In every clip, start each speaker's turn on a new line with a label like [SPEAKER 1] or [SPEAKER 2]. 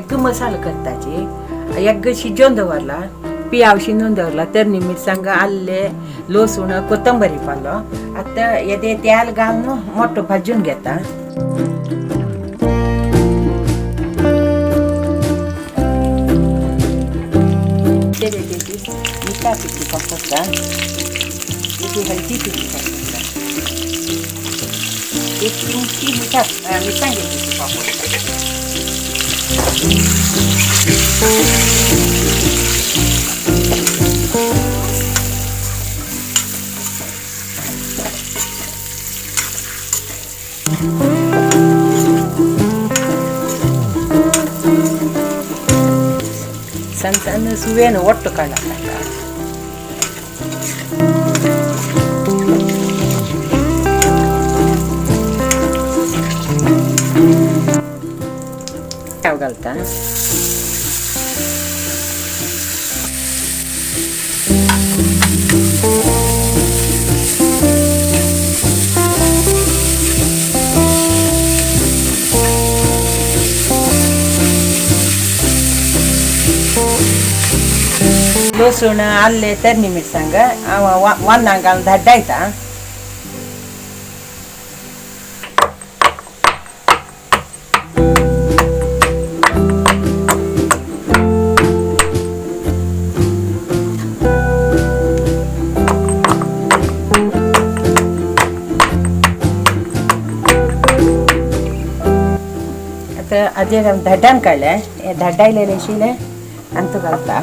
[SPEAKER 1] Egg masala करताची. Egg शिजोवन दवरला, पियाव शिजोवन दवरला, तरणी मिरसांग, आल्ले, लसूण, कोथंबरी पालो. आतां येदे तेल घालून मोठो भाजून घेता. मिठा पिठी वापरता, येदी हळदी पिठी वापरता, एक चिमटी मिठा मिरसांगे पिठी वापरता. सಣ್ಣ ಸಣ್ಣ ಸುವೇನು ಒಟ್ಟು ಕಾಳು ಹಾಕ. घालता लसूण, आल्ले, तरणी मिरसांग वन्नां घालून धाडायता. आतां हाजेर धाडान काडलें, हें धाडायलेलें शिलें आनी तूं घालता.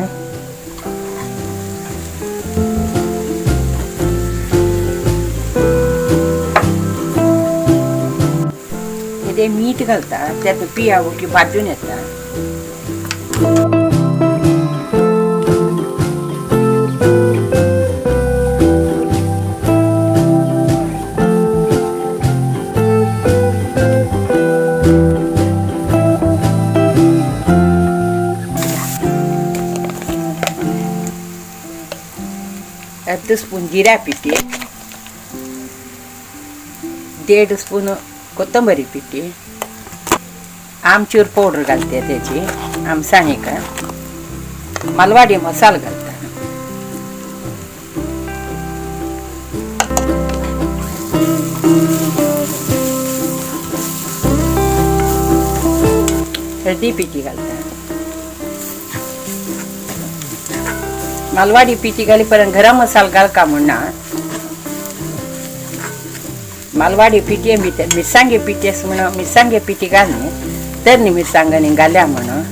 [SPEAKER 1] ते मीठ घालता, त्यात पियावं की भाजून येता. अर्ध स्पून जिरा पिठी, 1.5 स्पून कोथंबरी पिठी, आमचूर पावडर घालते त्याची आमसाणी का, मालवाडी मसाला घालता. हळदी पिठी घालता. मालवाडी पिठी घाली पर्यंत गरम मसाला घाल का म्हणना. मालवाडी पिठी मिरसांगे पिठी अस म्हण मिरसांगे पिठी घाल न्ही, तर न्ही मिरसांगांनी घाल्या म्हणून.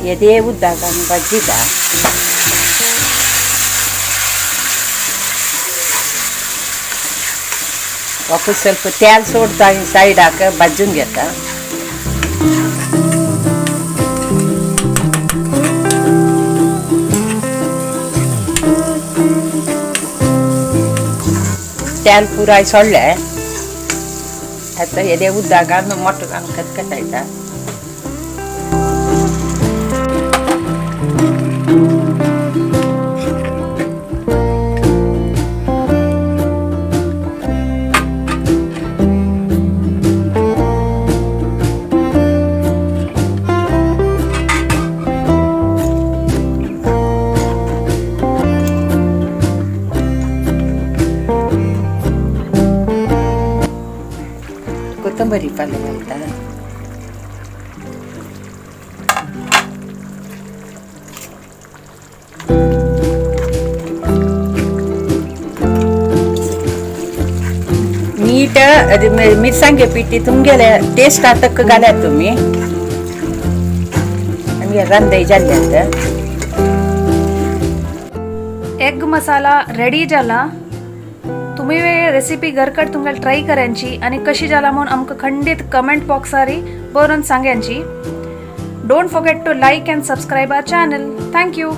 [SPEAKER 1] येदे उदक घालून भाजीता. वापस ಸ್ವಲ್ಪ तेल सोडता आनी सायडाक भाजून घेता. तेल पुराय सोडलें, आतां येदे उदक घालून मोठो घालून खतखतायता. कोथंबरी पालो घालता. मीठ मिरसांगे पिठी तुमगेले टेस्टा तक्क घाल्यात तुमी. आमगे रांदय जाल्लें आतां.
[SPEAKER 2] एग मसाला रेडी जाला. तुम्ही रेसिपी घरकट तुमकां ट्राय करायची आणि कशी जाला म्हणून आमकां खंडीत कमेंट बॉक्सारी बरोवन सांगायची. Don't forget to like and subscribe our channel. Thank you.